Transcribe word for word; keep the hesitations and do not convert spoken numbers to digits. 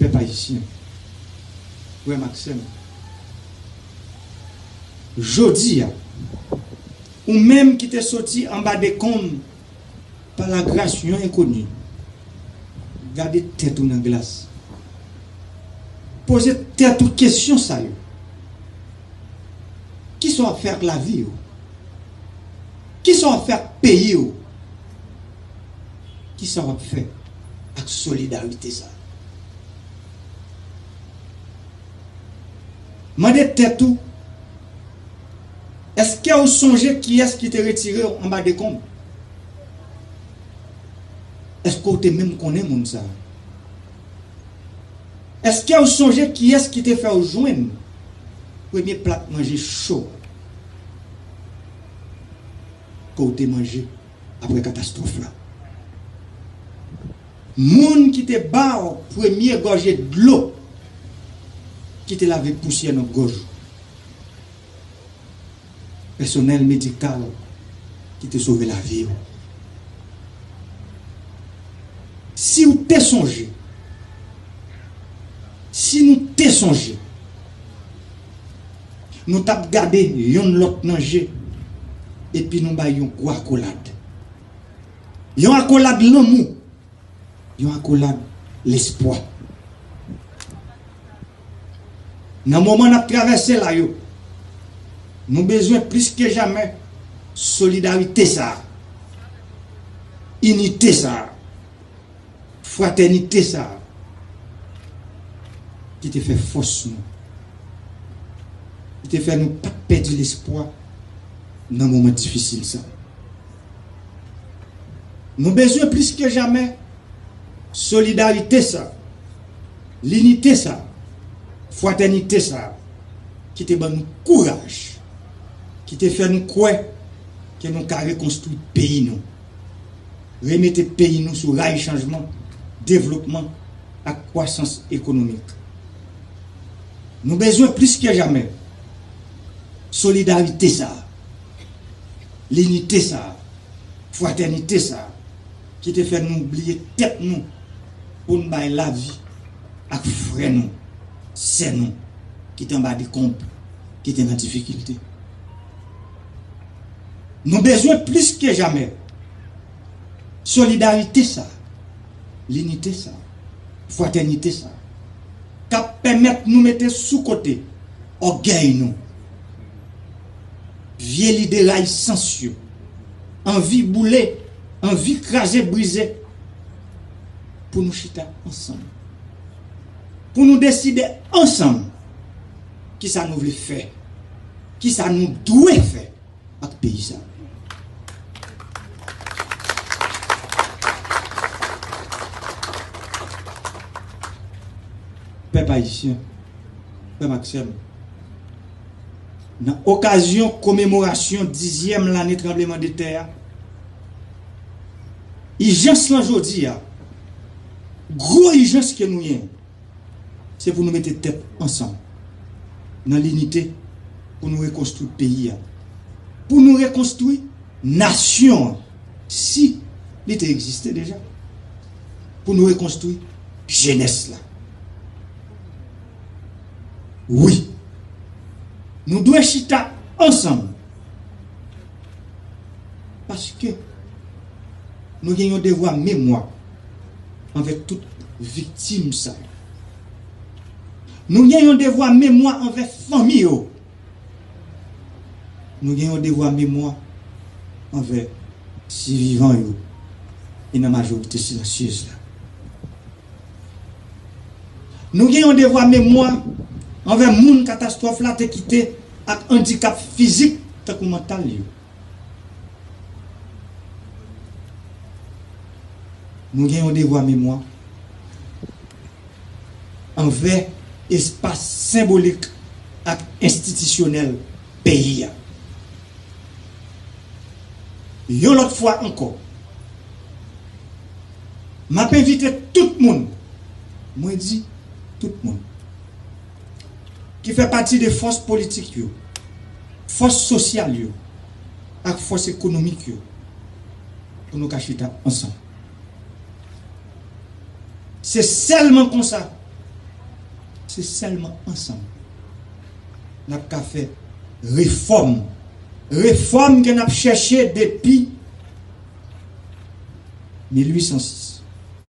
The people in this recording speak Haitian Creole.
Pèp ayisyen, frè m ak sè m, jodi a, ou menm ki te soti anba dekonm pa lagras yon enkoni, gade tèt ou nan glas. Poze tèt ou kesyon sa yo. Kisa w ap fè ak lavi w? Kisa w ap fè ak peyi w? Kisa w ap fè ak solidarite sa a? Mande tèt ou, èske w sonje kiyès ki te retire w anba dekonm? Èske w te menm konnen moun sa a? Èske w sonje kiyès ki te fè w jwenn premye plat manje cho ke w te manje apre katastwòf la? Moun ki te ba w premye gòje dlo ki te lave pousyè nan gòj ou? Pèsonèl medikal ki te sove lavi w. Si w te sonje, si nou te sonje, nou t ap gade yonn lòt nan je, epi nou bay yon gwo akolad. Yon akolad lanmou, yon akolad lespwa. Nan moman n ap travèse la yo, nou bezwen plis ke jamè solidarite sa a, inite sa a, fratènite sa a, ki te fè fòs nou, ki te fè nou pa t pèdi lespwa nan moman difisil sa. Nou bezwen plis ke jamè solidarite sa, linite sa, fratènite sa ki te ban nou kouraj, ki te fè nou kwè ke nou ka rekonstwi peyi nou, remete peyi nou sou ray chanjman, devlopman ak kwasans ekonomik. Nou bezwen plis ke jamè solidarite sa, linite sa, fratènite sa ki te fè nou bliye tèt nou pou n bay lavi ak frè nou, sè nou ki te anba dekonb, ki te nan difikilte. Nou bezwen plis ke jamè solidarite sa, linite sa, fratènite sa k ap pèmèt nou mete sou kote ògèy nou, vye lide rayisans yo, anvi boule, anvi kraze brize, pou nou chita ansanm, pou nou deside ansanm kisa nou vle fè, kisa nou dwe fè ak peyi sa. Pèp ayisyen, frè m ak sè m, nan okazyon komemorasyon dizyèm lane tranblemanntè a, ijans lan jodi a, gwo ijans ke nou genyen, se pou nou mete tèt ansanm nan linite pou nou rekonstwi peyi a, pou nou rekonstwi nasyon an, si li te egziste deja, pou nou rekonstwi jenès la. Wi, nou dwe chita ansanm, paske nou gen yon devwa memwa anvè tout viktim sa yo. Nou gen yon devwa memwa anvè fanmi yo. Nou gen yon devwa memwa anvè sivivan yo, e nan majorite silansyez la. Nou gen yon devwa memwa anvè moun katastwòf la te kite ak andikap fizik tankou mantal yo. Nou gen yon devwa memwa anvè espas senbolik ak enstitisyonèl peyi a. Yon lòt fwa ankò, m ap envite tout moun, mwen di tout moun, ki fè pati de fòs politik yo, fòs sosyal yo, ak fòs ekonomik yo, pou nou ka chita ansanm. Se sèlman konsa Se sèlman ansanm n ap ka fè refòm. Refòm ke n ap chèche depi mil uit san sis.